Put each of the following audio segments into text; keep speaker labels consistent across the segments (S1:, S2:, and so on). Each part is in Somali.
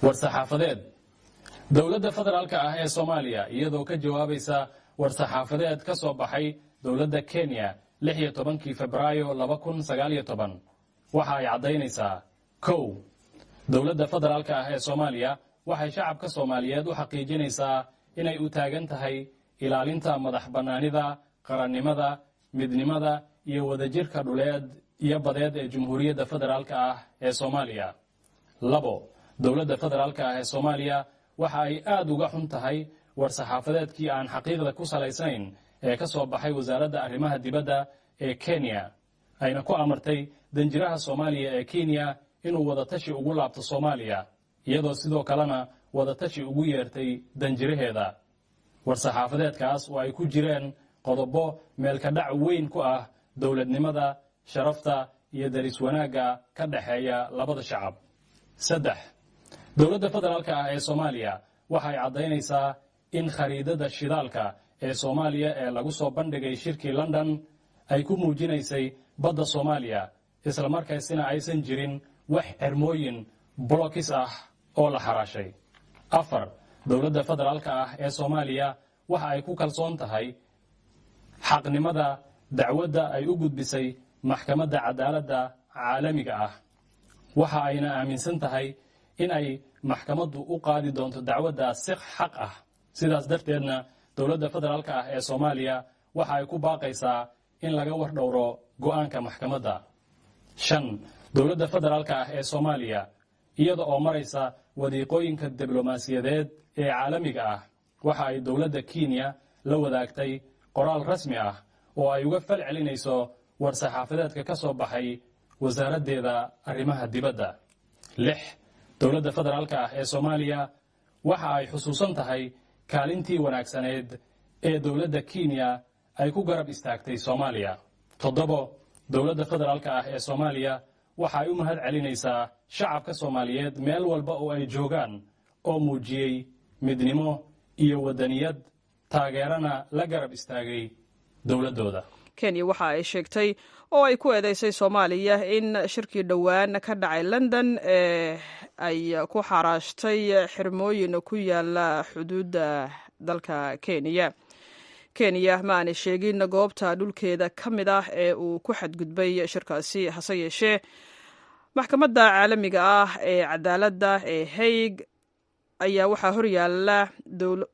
S1: War-saxaafadeed. Dowladda Federaalka ah ee Soomaaliya, iyadoo ka jawaabaysa war-saxaafadeed ka soo baxay dowladda Kenya 16-kii Febraayo 2019, waxa ay caddaynaysaa: 1, dowladda Federaalka ah ee Soomaaliya waxay shacabka Soomaaliyeed u xaqiijinaysaa inay u taagan tahay ilaalinta madax bannaanida, qarannimada, midnimada iyo wadajirka dhuleed iyo badeed ee Jumhuuriyadda Federaalka ah ee Soomaaliya. 2, dowladda Federaalka ah ee Soomaaliya waxa ay aad uga xun tahay war-saxaafadeedkii aan xaqiiqda ku salaysnayn ee ka soo baxay Wasaaradda Arrimaha Dibadda ee Kenya, ayna ku amartay danjiraha Soomaaliya ee Kenya inuu wadatashi ugu laabto Soomaaliya, iyadoo sidoo kalena wadatashi ugu yeertay danjiraheeda. War-saxaafadeedkaas oo ay ku jireen qodobo meelka dhac weyn ku ah dowladnimada, sharafta iyo daris wanaagga ka dhexeeya labada shacab. 3, dowladda Federaalka ah ee Soomaaliya waxay caddaynaysaa in khariidada shidaalka ee Soomaaliya ee lagu soo bandhigay shirkii London ay ku muujinaysay badda Soomaaliya, islamarkaasina aysan jirin wax xermooyin blocks ah oo la xaraashay. 4, dowladda Federaalka ah ee Soomaaliya waxa ay ku kalsoon tahay xaqnimada dacwadda ay u gudbisay Maxkamadda Cadaaladda Caalamiga ah, waxa ayna aaminsan tahay in ay maxkamaddu u qaadi doonto dacwadda si xaq ah. Sidaas darteedna, dowladda Federaalka ah ee Soomaaliya waxa ay ku baaqaysaa in laga war dhowro go'aanka maxkamadda. 5, dowladda Federaalka ah ee Soomaaliya, iyada oo maraysa wadiiqooyinka diblomaasiyadeed ee caalamiga ah, waxa ay dowladda Kenya la wadaagtay qoraal rasmi ah oo ay uga fal celinayso war-saxaafadeedka ka soo baxay Wasaaraddeeda Arrimaha Dibadda. 6, dowladda Federaalka ah ee Soomaaliya waxa ay xusuusan tahay kaalintii wanaagsaneed ee dowladda Kenya ay ku garab istaagtay Soomaaliya. 7, dowladda Federaalka ah ee Soomaaliya waxa ay u mahad celinaysaa shacabka Soomaaliyeed meel walba oo ay joogaan oo muujiyey midnimo iyo wadaniyad, taageerana la garab istaagay dowladdooda.
S2: Kenya waxa ay sheegtay oo ay ku eedeysay Soomaaliya in shirkii dhowaan ka dhacay London ee ay ku xaraashtay xirmooyin ku yaala xuduudda dalka Kenya. Kenya ma aanay sheegin goobta dhulkeeda ka mid ah ee uu ku xadgudbay shirkaasi. Hase yeeshee, Maxkamadda Caalamiga ah ee Cadaaladda ee Haig ayaa waxaa horyaala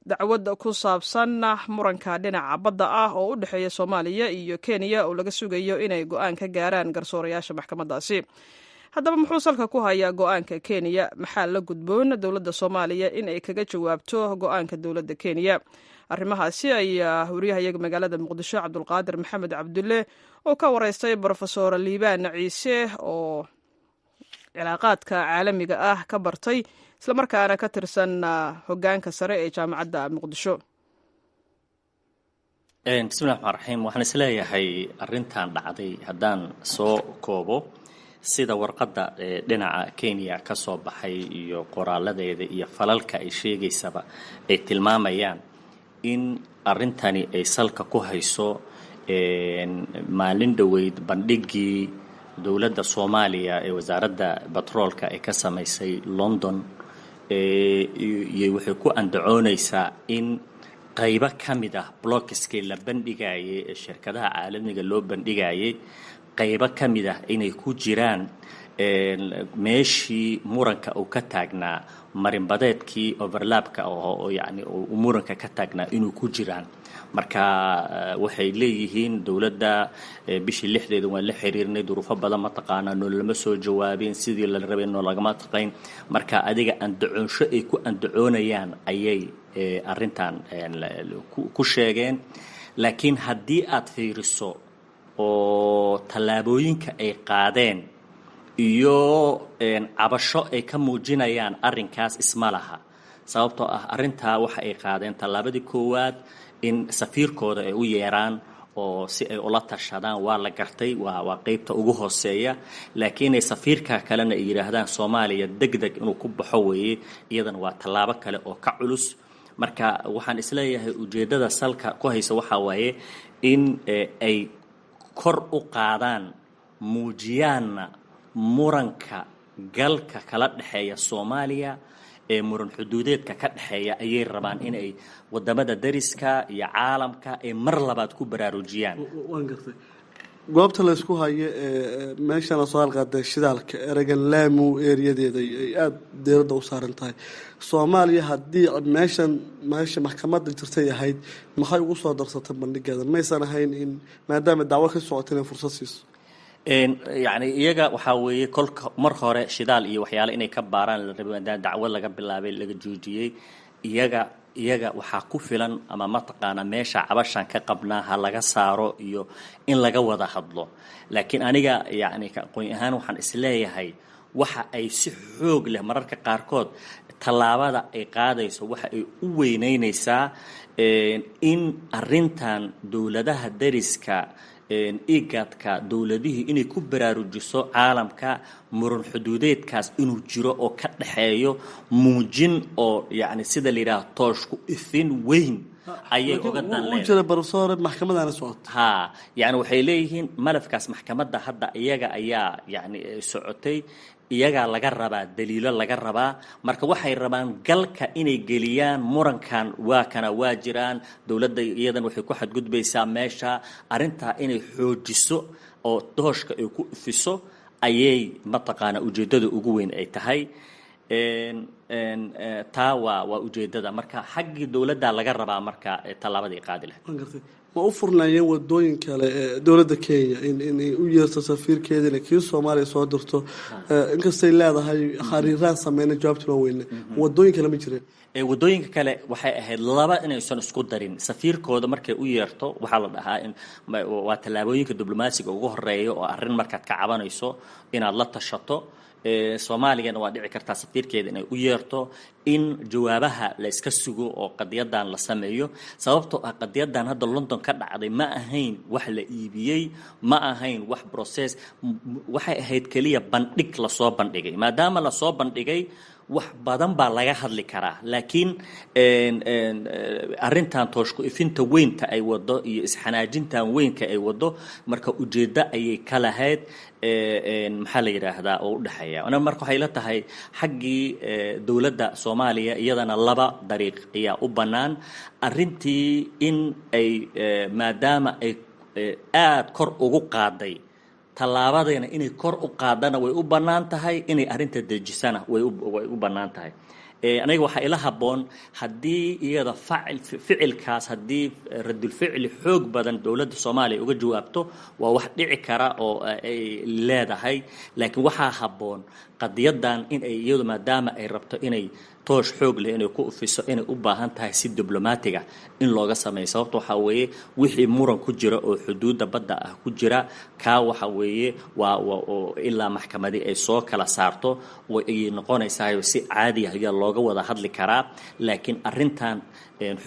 S2: dacwad ku saabsan muranka dhinaca badda ah oo u dhexeeya Soomaaliya iyo Kenya, oo laga sugayo inay go'aan ka gaaraan garsoorayaasha maxkamaddaasi. Haddaba, muxuu salka ku hayaa go'aanka Kenya? Maxaa la gudboon dowladda Soomaaliya in ay kaga jawaabto go'aanka dowladda Kenya? Arrimahaasi ayaa wariyahayaga magaalada Muqdisho, Cabdulqaadir Maxamed Cabdulle, oo ka wareystay Brofesor Liibaan Ciise, oo cilaaqaadka caalamiga ah ka bartay, islamarkaana ka tirsan hogaanka sare ee Jaamacadda Muqdisho.
S3: Bismillahi raxmaan raxiim. Waxaan isleeyahay arrintan dhacday haddaan soo koobo, sida warqadda dhinaca Kenya ka soo baxay iyo qoraaladeeda iyo falalka ay sheegaysaba ay tilmaamayaan in arrintani ay salka ku hayso maalin dhoweyd bandhiggii dowladda Soomaaliya ee Wasaaradda Batroolka ay ka samaysay London. Iyo waxay ku andacoonaysaa in qaybo ka mid ah blocks-kii la bandhigayay ee shirkadaha caalamiga loo bandhigayay, qaybo ka mid ah inay ku jiraan meeshii muranka uu ka taagnaa, marinbadeedkii overlap-ka oo yacni uu muranka ka taagnaa inuu ku jiraan. Marka waxay leeyihiin dowladda bishii 6-deeda waan la xiriirnay, duruufo badan mataqaanaa noolama soo jawaabin, sidii la rabay noolagama taqayn. Marka adiga andacoonsho ay ku andacoonayaan ayay arrintan ku sheegeen. Laakiin haddii aad fiiriso oo tallaabooyinka ay qaadeen iyo cabasho ay ka muujinayaan arrinkaas isma laha, sababtoo ah arrintaa waxa ay qaadeen tallaabadii koowaad in safiirkooda ay u yeeraan oo si ay ula tashadaan, waa la gartay, waa qeybta ugu hooseeya. Laakiin inay safiirka kalena ay yidhaahdaan Soomaaliya deg deg inuu ku baxo weeye, iyadana waa tallaabo kale oo ka culus. Marka waxaan isleeyahay ujeeddada salka ku haysa waxaa waaye in ay kor u qaadaan, muujiyaanna muranka galka kala dhexeeya Soomaaliya. ee muran xuduudeedka ka dhexeeya ayay rabaan inay wadamada dariska iyo caalamka ay mar labaad ku baraarujiyaan.
S4: Waan gartay. Goobta laysku hayo ee meeshana soo halqaaday shidaalka ereygan Laamu eeriyadeeda ay aada diiradda u saaran tahay. Soomaaliya haddii meeshan meesha maxkamadda jirtay ahayd, maxay ugu soo darsatay bandhigeeda? Maysan ahayn in maadaama dacwo ka socota inay fursad siiso?
S3: Yacni iyaga waxaa weeye kolka mar hore shidaal iyo waxyaale inay ka baaraan la rabay, maadaama dacwo laga bilaabay laga joojiyey. Iyaga waxaa ku filan ama mataqaana meesha cabashaan ka qabnaa ha laga saaro iyo in laga wada hadlo. Laakiin aniga yacni ka aqoon ahaan waxaan isleeyahay waxa ay si xoog leh mararka qaarkood tallaabada ay qaadayso waxa ay u weyneynaysaa in arrintan dowladaha dariska, IGADka, dowladihii inay ku baraarujiso caalamka muran xuduudeedkaas inuu jiro oo ka dhexeeyo, muujin oo yacni sida la yidhaha tooshku ifin weyn ayay uga dan
S4: u jira barsoore maxkamadaana socota.
S3: Ha, yani waxay leeyihiin malafkaas maxkamadda hadda iyaga ayaa yani socotay, iyagaa laga rabaa daliilo laga rabaa. Marka waxay rabaan galka inay geliyaan murankan, waa kana waa jiraan, dowladda iyadan waxay ku xadgudbaysaa meesha. Arrintaa inay xoojiso oo dooshka ay ku ifiso ayay mataqaanaa ujeeddada ugu weyn ay tahay. Taa waa ujeeddada. Marka xaggii dowladda laga rabaa marka tallaabadii ay qaadi lahayd.
S4: Waan gartay. Ma u furnaayeen wadooyin kale ee dowladda Kenya in inay u yeerto safiirkeedina kii Soomaaliya soo dirto? Inkastay leedahay xariiraan sameyna, jawaabtuna weyne, wadooyin kale ma jireen?
S3: Wadooyinka kale waxay ahayd laba inaysan isku darin. Safiirkooda markay u yeerto waxaa la dhahaa in waa tallaabooyinka diblomaasiga ugu horeeya oo arrin markaad ka cabanayso inaad la tashato. Soomaaligana waa dhici kartaa safiirkeeda inay u yeerto in jawaabaha la iska sugo oo qadiyadan la sameeyo, sababtoo ah qadiyadan hadda London ka dhacday ma ahayn wax la iibiyey, ma ahayn wax process, waxay ahayd keliya bandhig lasoo bandhigay. Maadaama lasoo bandhigay, wax badan baa laga hadli karaa. Laakiin arrintan tooshku ifinta weynta ay wado iyo isxanaajintan weynka ay wado, marka ujeeddo ayay ka lahayd, maxaa la yidhaahdaa, oo u dhexeeya. Ana marka waxay la tahay xaggii dowladda Soomaaliya iyadana laba dariiq ayaa u bannaan arrintii in ay maadaama ay aada kor ugu qaaday tallaabadayna inay kor u qaadana way u bannaan tahay, inay arrinta dejisana way u bannaan tahay. Aniga waxaa ila habboon haddii iyada facil ficilkaas haddii radulficli xoog badan dowladda Soomaaliya uga jawaabto, waa wax dhici kara oo ay leedahay. Laakiin waxaa habboon qadiyadan in ay iyadu maadaama ay rabto inay toosh xoog leh inay ku ufiso, inay u baahan tahay si diblomaatiga in looga sameeyo. Sababta waxaa weeye wixii muran ku jira oo xuduudda badda ah ku jira kaa waxa weeye waa oo ilaa maxkamadii ay soo kala saarto ayay noqonaysaa, si caadi ah ayaa looga wada hadli karaa. Laakiin arrintan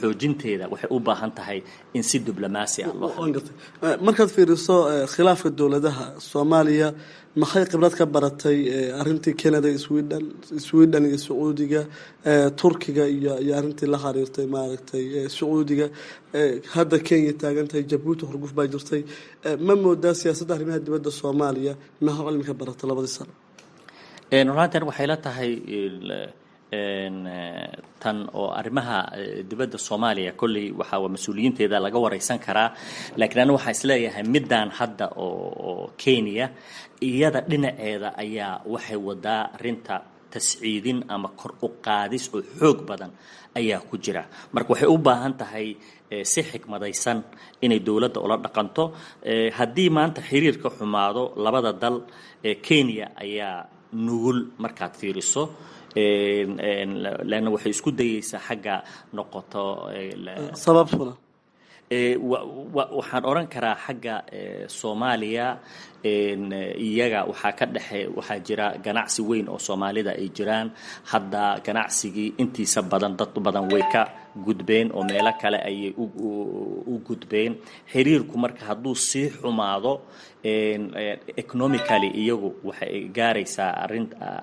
S3: xoojinteeda waxay u baahan tahay in si diblomaasi ah loo
S4: Waan gartay. Markaad fiiriso khilaafka dowladaha, Soomaaliya maxay khibrad ka baratay arrintii Canada, Sweden iyo Sacuudiga, Turkiga iyo arrintii la xiriirtay maaragtay Sacuudiga, hadda Kenya taagan tahay, Jabuuti horguf baa jirtay? Ma moodaa siyaasadda arrimaha dibadda Soomaaliya maxaa cilmi ka baratay labadii sano?
S3: Runantan waxay la tahay tan oo arrimaha dibadda Soomaaliya kolley waxaa waa mas-uuliyiinteeda laga wareysan karaa. Laakiin aniga waxaa isleeyahay middan hadda oo Kenya iyada dhinaceeda ayaa waxay wadaa arrinta tasciidin ama kor u qaadis oo xoog badan ayaa ku jira. Marka waxay u baahan tahay si xikmadaysan inay dowladda ula dhaqanto. Haddii maanta xiriirka xumaado labada dal, Kenya ayaa nugul markaad fiiriso, leanna waxay isku dayeysaa xagga noqoto.
S4: Sababtuna?
S3: Waxaan odhan karaa xagga Soomaaliya iyaga waxaa ka dhexe waxaa jira ganacsi weyn oo Soomaalida ay jiraan hadda, ganacsigii intiisa badan dad badan way ka Gudbeen oo meelo kale ayay u gudbeen. Xiriirku marka hadduu sii xumaado economically, iyagu waxay gaaraysaa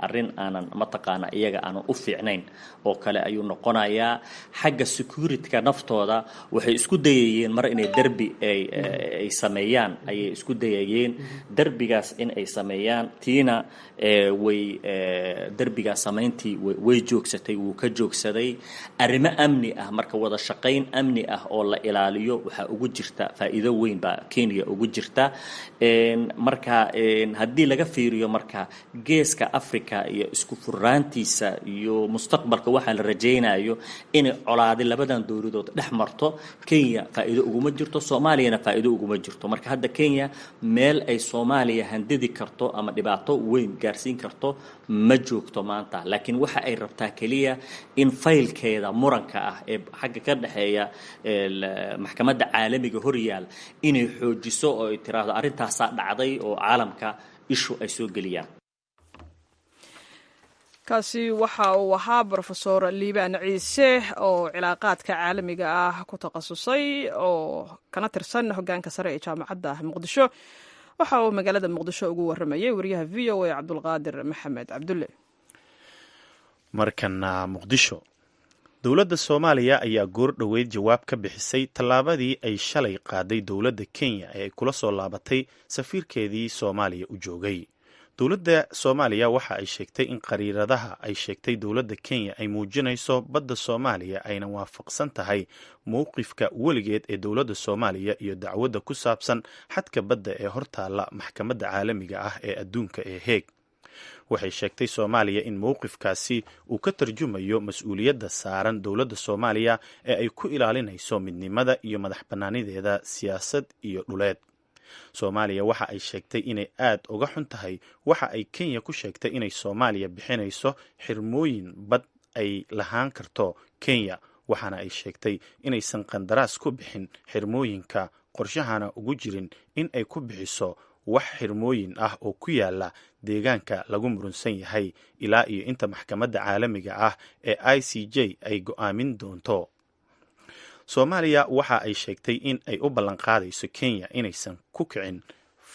S3: arrin aanan mataqaana iyaga aanan u fiicnayn oo kale ayuu noqonayaa. Xagga security-ka naftooda waxay isku dayayeen mar inay derbi ay sameeyaan, ayay isku dayayeen derbigaas in ay sameeyaan. Tiina way derbigaas samayntii way joogsatay, wuu ka joogsaday. Arrimo amni ah marka, wada shaqayn amni ah oo la ilaaliyo waxaa ugu jirta faa'iido weyn baa Kenya ugu jirta. Marka haddii laga fiiriyo marka Geeska Africa iyo isku furaantiisa iyo mustaqbalka, waxaa la rajaynayo inay colaadi labadan dowladood dhex marto, Kenya faa'iido uguma jirto, Soomaaliyana faa'iido uguma jirto. Marka hadda Kenya meel ay Soomaaliya handidi karto ama dhibaato weyn gaarsiin karto ma joogto maanta, laakiin waxa ay rabtaa keliya in faylkeeda muranka ah ee xagga ka dhexeeya maxkamadda caalamiga horyaal inay xoojiso oo ay tiraahdo arrintaasaa dhacday oo caalamka ishu ay soo geliyaan.
S2: Kaasi waxa uu ahaa Brofesor Liibaan Ciise oo cilaaqaadka caalamiga ah ku takhasusay oo kana tirsan hogaanka sare ee Jaamacadda Muqdisho. Waxa uu magaalada Muqdisho ugu waramayay wariyaha VOA Cabdulqaadir Maxamed Cabdulle.
S5: Markana Muqdisho. Dowladda Soomaaliya ayaa goor dhoweyd jawaab ka bixisay tallaabadii ay shalay qaaday dowladda Kenya ee ay kula soo laabatay safiirkeedii Soomaaliya u joogay. Dowladda Soomaaliya waxa ay sheegtay in qariiradaha ay sheegtay dowladda Kenya ay muujinayso badda Soomaaliya ayna waafaqsan tahay mowqifka weligeed ee dowladda Soomaaliya iyo dacwadda ku saabsan xadka badda ee hortaalla Maxkamadda Caalamiga ah ee Adduunka ee Heeg. Waxay sheegtay Soomaaliya in mowqifkaasi uu ka tarjumayo mas-uuliyadda saaran dowladda Soomaaliya ee ay ku ilaalinayso midnimada iyo madax bannaanideeda siyaasad iyo dhuleed. Soomaaliya waxa ay sheegtay inay aad uga xun tahay waxa ay Kenya ku sheegtay inay Soomaaliya bixinayso xirmooyin bad ay lahaan karto Kenya, waxaana ay sheegtay inaysan qandaraas ku bixin xirmooyinka, qorshahana ugu jirin in ay ku bixiso wax xirmooyin ah oo ku yaala deegaanka lagu murunsan yahay ilaa iyo inta maxkamadda caalamiga ah ee ICJ ay go'aamin doonto. Soomaaliya waxa ay sheegtay in ay u ballanqaadayso Kenya inaysan ku kicin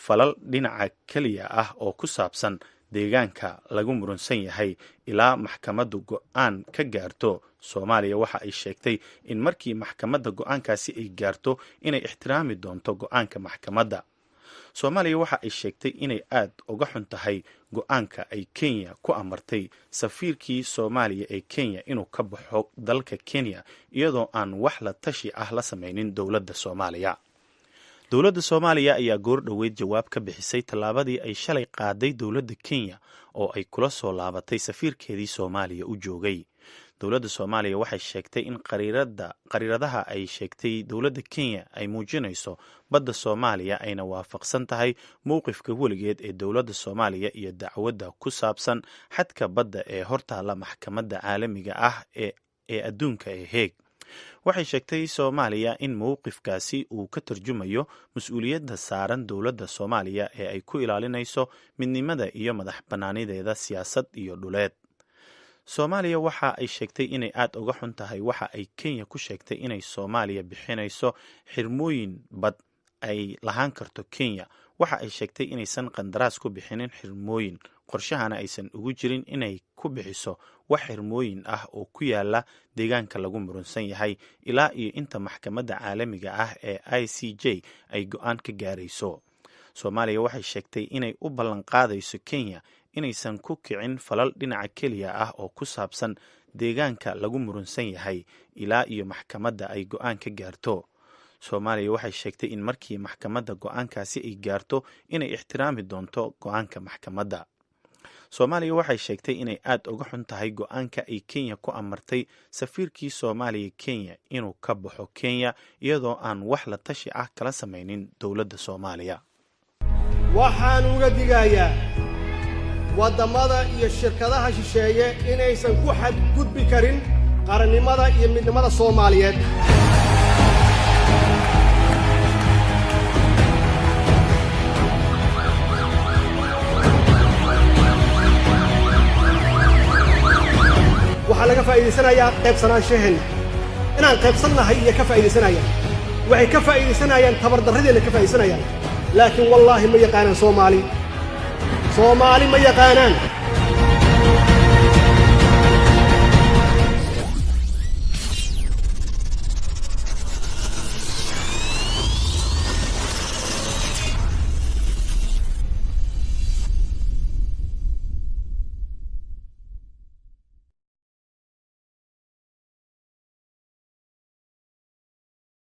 S5: falal dhinaca keliya ah oo ku saabsan deegaanka lagu murunsan yahay ilaa maxkamaddu go-aan ka gaarto. Soomaaliya waxa ay sheegtay in markii maxkamadda go-aankaasi ay gaarto inay ixtiraami doonto go-aanka maxkamadda. Soomaaliya waxa ay sheegtay inay aad uga xun tahay go-aanka ay Kenya ku amartay safiirkii Soomaaliya ee Kenya inuu ka baxo dalka Kenya iyadoo aan wax la tashi ah la sameynin dowladda Soomaaliya. Dowladda Soomaaliya ayaa goor dhoweyd jawaab ka bixisay tallaabadii ay shalay qaaday dowladda Kenya oo ay kula soo laabatay safiirkeedii Soomaaliya u joogay. Dowladda Soomaaliya waxay sheegtay in qariiradaha ay sheegtay dowladda Kenya ay muujinayso badda Soomaaliya ayna waafaqsan tahay mowqifka weligeed ee dowladda Soomaaliya iyo dacwadda ku saabsan xadka badda ee hortaalla Maxkamadda Caalamiga ah ee Adduunka ee Heeg. Waxay sheegtay Soomaaliya in mowqifkaasi uu ka tarjumayo mas-uuliyadda saaran dowladda Soomaaliya ee ay ku ilaalinayso midnimada iyo madax bannaanideeda siyaasad iyo dhuleed. Soomaaliya waxa ay sheegtay inay aad uga xun tahay waxa ay Kenya ku sheegtay inay Soomaaliya bixinayso xirmooyin bad ay lahaan karto Kenya. Waxa ay sheegtay inaysan qandaraas ku bixinin xirmooyin, qorshahana aysan ugu jirin inay ku bixiso wax xirmooyin ah oo ku yaala deegaanka lagu murunsan yahay ilaa iyo inta maxkamadda caalamiga ah ee ICJ ay go-aan ka gaarayso. Soomaaliya waxay sheegtay inay u ballanqaadayso Kenya inaysan ku kicin falal dhinaca keliya ah oo ku saabsan deegaanka lagu murunsan yahay ilaa iyo maxkamadda ay go-aan ka gaarto. Soomaaliya waxay sheegtay in markii maxkamadda go-aankaasi ay gaarto inay ixtiraami doonto go-aanka maxkamadda. Soomaaliya waxay sheegtay inay aad uga xun tahay go-aanka ay Kenya ku amartay safiirkii Soomaaliya Kenya inuu ka baxo Kenya iyadoo aan wax la tashi ah kala samaynin dowladda Soomaaliya.
S6: Waxaan uga digayaa waddamada iyo shirkadaha shisheeye inaysan ku xadgudbi karin qarannimada iyo midnimada Soomaaliyeed. Waxaa laga faa'iidaysanayaa qaybsanaanshaheenna. Inaan qaybsannahay iyo ka faa'iidaysanayaan, waxay ka faa'iidaysanayaan tabardarradeenna ka faa'iidaysanayaan. Laakiin wallaahi ma yaqaanaan Soomaali. Soomaali ma yaqaanaan.